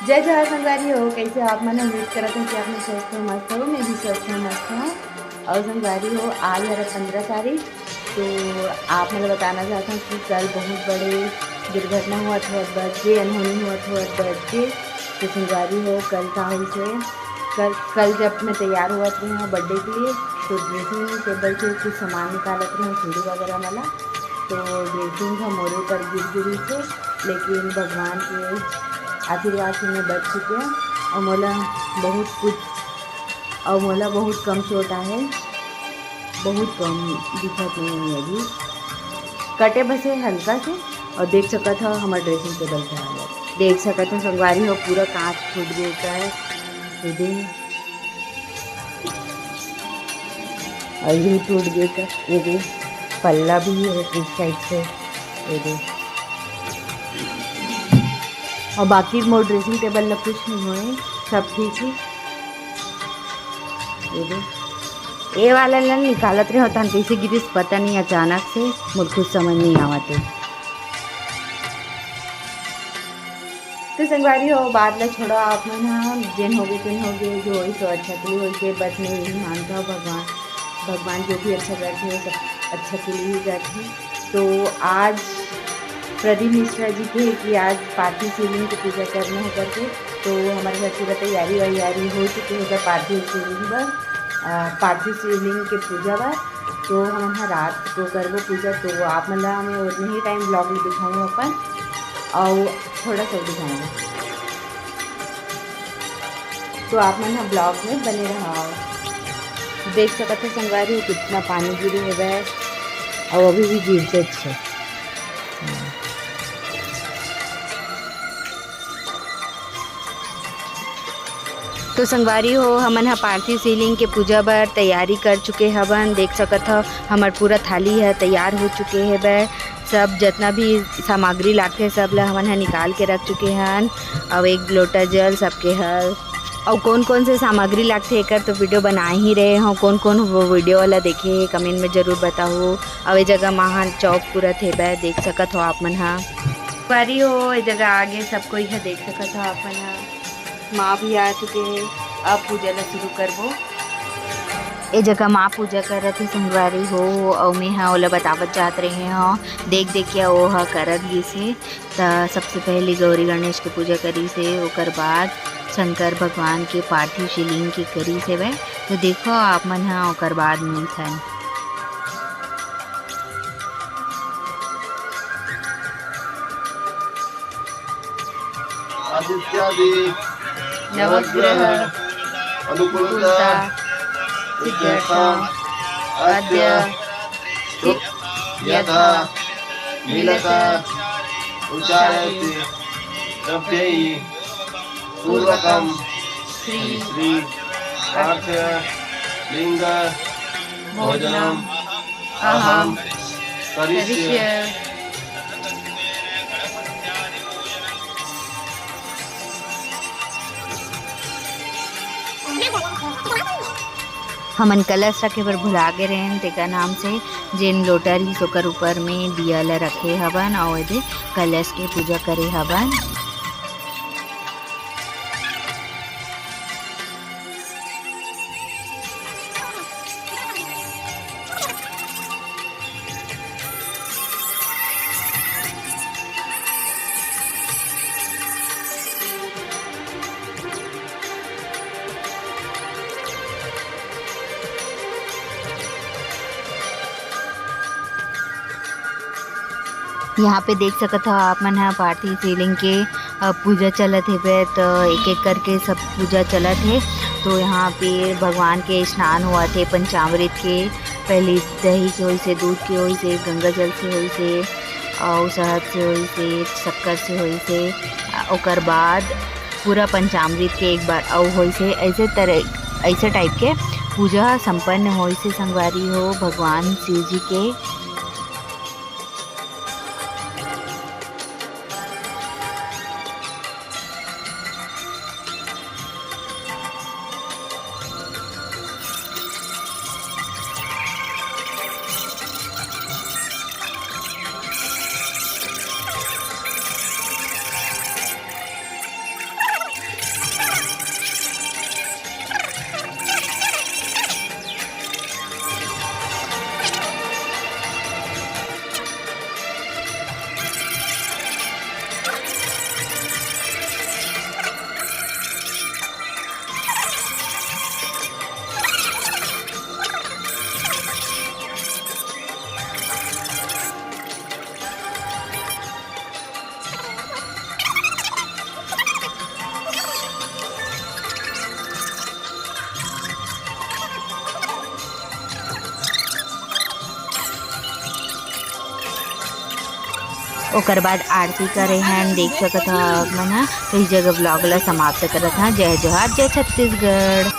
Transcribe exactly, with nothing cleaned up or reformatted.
जय जोहार संगवारी हो, कैसे हो आप मन? उम्मीद करत हूँ कि आप मन स्वस्थ हो, मस्त हो। मैं भी स्वस्थ हूँ, मस्त हूँ। और संगवारी हो, आज हरे पंद्रह तारीख, तो आप मन ला बताना चाहत हूँ कि कल बहुत बड़े दुर्घटना होवत होवत बच गे, अनहोनी होवत होवत बच गे। तो संगवारी हो, कल का होइस हे, कल, कल जब मैं तैयार होवत रहे हूँ बर्थडे के लिए, तो ड्रेसिंग टेबल से कुछ सामान निकालत रहे हूँ, चूड़ी वगैरह वाला, तो ड्रेसिंग ह मोरे ऊपर गिर गिरिस हे, लेकिन भगवान के आशीर्वाद से मैं बच चुके हूँ। और मोला बहुत कुछ, और मोला बहुत कम चोट आहे, बहुत कम, दिखत नहीं है अभी, कटे बस है हल्का से। और देख सकत हो हमार ड्रेसिंग टेबल के हालत, देख सकत हो संगवारी हो, पूरा कांच फूट गए का है, ये दे। और ये टूट गए का, ये दे, पल्ला भी है इस साइड से, ये दे। और बाकी मोर ड्रेसिंग टेबल ला कुछ नहीं होए, सब ठीक है। ये दे, ये वाला ला निकालत रहे होता, कैसे गिरिस पता नहीं, अचानक से मोर कुछ समझ नहीं आवत है। तो संगवारी हो, बात ला छोड़ो आप मन ह, जेन होगे तेन होगे, जो होइस सो अच्छा के लिए होइस हे। बस मैं यही मानता हूँ, भगवान, भगवान जो भी अच्छा करते हैं, सब अच्छा के लिए ही करते हैं। तो आज प्रदीप मिश्रा जी के कि आज पार्थिव शिवलिंग की पूजा करना है करके, तो हमारे घर पूरा तैयारी वैयारी हो चुकी है उधर पार्थिव शिवलिंग बर, अ, पार्थिव शिवलिंग के पूजा बर। तो हमन ह रात को करबो पूजा, तो आप मन ला मैं उतने ही टाइम ब्लॉग में दिखाऊँ अपन, और थोड़ा सा दिखाऊँ, तो आप मन ह ब्लॉग में बने रहो। देख सकत हो संगवारी हो, कितना पानी गिरे हवय, और अभी भी गिरते अच्छे। तो संगवारी हो, हमन ह पार्थिव शिवलिंग के पूजा बर तैयारी कर चुके हवन। देख सकत हव, हमर पूरा थाली ह तैयार हो चुके हवय। सब जतना भी सामग्री लागथे, सब ल हमन ह निकाल के रख चुके हन। अउ एक लोटा जल सबके हर, अउ कौन कौन से सामग्री लागथे, एकर तो वीडियो बना ही रहे हो। कौन कौन वो वीडियो वाला देखे हे, कमेंट में जरूर बताओ। अउ ए जगह महान चौक पूरा हेबे, देख सकत हो आप मन ह। संगवारी हो, ए जगह आगे सब कोई ह, देख सकत हो आप मन ह। माँ भी आ चुके हे, अब पूजा ला शुरू करबो। ए जगह माँ पूजा करत हे संगवारी हो, अउ मैं ह ओला बतावत जात रहे हो। देख देख के ओ ह करत गिस हे। त सबसे पहले गौरी गणेश के पूजा करिस हे, ओकर बाद शंकर भगवान के पार्थिव शिवलिंग के करिस हेवय। तो देखो आप मन ह, ओकर बाद मिलथन। आदित्यादि नवग्रह अनुकूलता सिद्ध्यर्थम अद्य यथा मिलत उच्चारयति श्रद्धेयपूर्वकं श्री श्री पार्थिव लिंग भोजनम अहम करिष्य। हमन कलश रखे बर भुला गे रहेन, तेकर नाम से जेन लोटा रहिस ओकर ऊपर में दिया ल रखे हवन अउ एदे कलश के पूजा करे हवन। यहाँ पे देख सकत हो आप मन ह पार्थिव शिवलिंग के, अ, पूजा चलत हेबे, त एक एक करके सब पूजा चलत हे। तो यहाँ पे भगवान के स्नान होवत हे पंचामृत के, पहले दही के होइस हे, दूध के होइस हे, गंगा जल से होइस हे, अउ शहद से होइस हे, शक्कर से होइस हे। अ, ओकर बाद पूरा पंचामृत के एक बार अउ होइस हे। ऐसे तरह, ऐसे टाइप के पूजा संपन्न होइस हे संगवारी हो भगवान शिव जी के। ओकर बाद आरती करे हन, देख सकत हव आप मन ह। तो इस जगह vlog ला समाप्त करत हन। जय जोहार, जय छत्तीसगढ़।